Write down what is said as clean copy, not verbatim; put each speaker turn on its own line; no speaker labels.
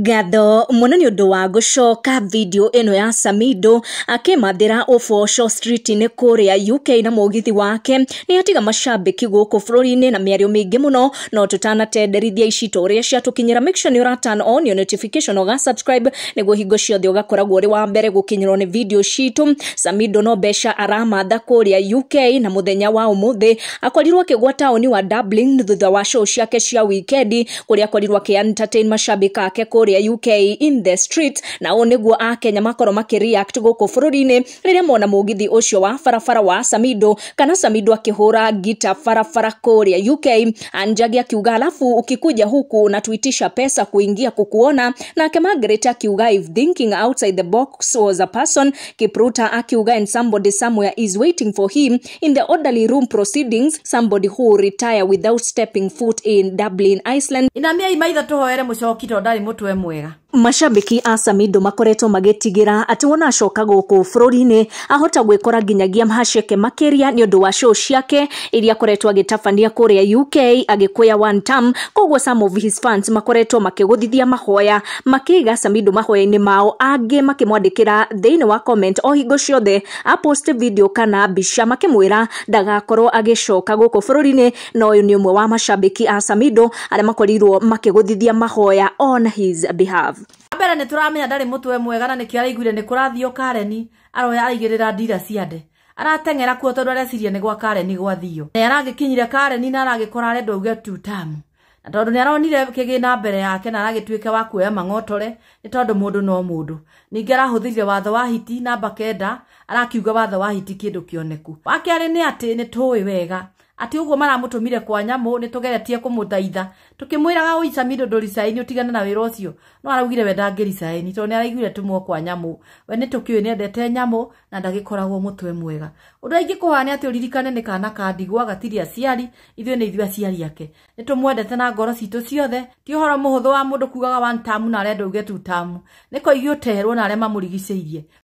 Ngatho muno nĩ ũndũ wa gũcoka video ĩno ya Samidoh akĩmathĩra ũboco street-inĩ kũrĩa UK na mũgithi wake nĩ atiga macambĩki gũkũ bũrũri-inĩ na mĩario mĩingĩ mũno. No tũtanatenderithia ici ta ũrĩa ciatũkinyĩra, make sure nĩ ũra turn on your notification, ũga subscribe nĩguo hingo ciothe ũgakoragwo ũrĩ wa mbere gũkinyĩrwo nĩ video citũ. Samidoh no mbeca aramatha kũrĩa UK, na mũthenya wa ũmũthĩ akorirwo akĩgwa taũni wa Dublin thutha wa show ciake cia wikendi, kũrĩa akorirwo akĩ entertain macambĩki ake kũrĩa UK in the street. Na ũũ nĩguo akenya makorwo makĩreact gũkũ bũrũri-inĩ rĩrĩa mona mũgithi ũcio wa barabara wa Samidoh, kana Samidoh akĩhũra ngita barabara kũrĩa UK. Anjagi akiuga, "Alafu ukikuja huku unatuitisha pesa kuingia kukuona." Nake Margaret akiuga, "If thinking outside the box was a person." Kipruta akiuga, "And somebody somewhere is waiting for him in the orderly room proceedings, somebody who retire without stepping foot in Dublin, Iceland."
Inamiai maitho tũhoere mũcoki tondũ ndarĩ mũtwe mwega.
Macambĩki a Samidoh makoretwo magĩtigĩra atĩ wona acoka gũkũ bũrũri-inĩ ahota gwĩkora nginyagia mahaceke makĩria nĩ ũndũ wa show ciake iria akoretwo agĩtabania kũrĩa UK agĩkũya one term. Koguo some of his fans makoretwo makĩgũthithia mahoya, makĩiga Samidoh mahoya-inĩ mao, angĩ makĩmwandĩkĩra thĩinĩ wa comment o hingo ciothe apost video kana mbica, makĩmwĩra ndagakorwo agĩcoka gũkũ bũrũri-inĩ. Na ũyũ nĩ ũmwe wa macambĩki a Samidoh arĩa makorirwo makĩgũthithia mahoya on his behalf.
Mbere nĩ tũramenya ndarĩ mũtwe mwega, na nĩkĩo araiguire nĩ kũrathio Kareni, aroya araigĩrĩra ndira ciande, arateng'era kuo tondũ areciria nĩ gwa Kareni gwathio. Nĩ aragĩkinyire Kareni na aragĩkora arendwo auge two term, na tondũ nĩ aronire kĩgĩna mbere yake na aragĩtuĩka wa kuoya mang'otore, nĩ tondũ mũndũ no mũndũ. Ningĩ arahũthĩrire watho wa hiti namba 9, arakiuga watho wa hiti kĩndũ kĩoneku. Wa kerĩ nĩ atĩ nĩ tũĩ wega atĩ ũguo maramũtũmire kwa nyamũ, nĩ tũgeretie kũmũthaitha tũkĩmwĩraga, "Oi Samidoh, ndũricaini, ũtigane na wĩra ũcio," no araugire we ndangĩricaini tondũ nĩ araiguire tũmwo kwa nyamũ. We nĩ tũkĩũĩ nĩ endete nyamũ na ndagĩkoragwo mũtwe mwega. Ũndũ aingĩ kũhana atĩ ũririkane nĩ kana ka ndigwa, gatirĩ aciari, ithuĩ nĩ ithuĩ aciari ake, nĩ tũmwendete na ngoro citũ ciothe. Ti ũhoro mũhũthũ wa mũndũ kugaga one term na arenda uge two term, nĩ koigi ũterwo na arĩa mamũrigicĩirie.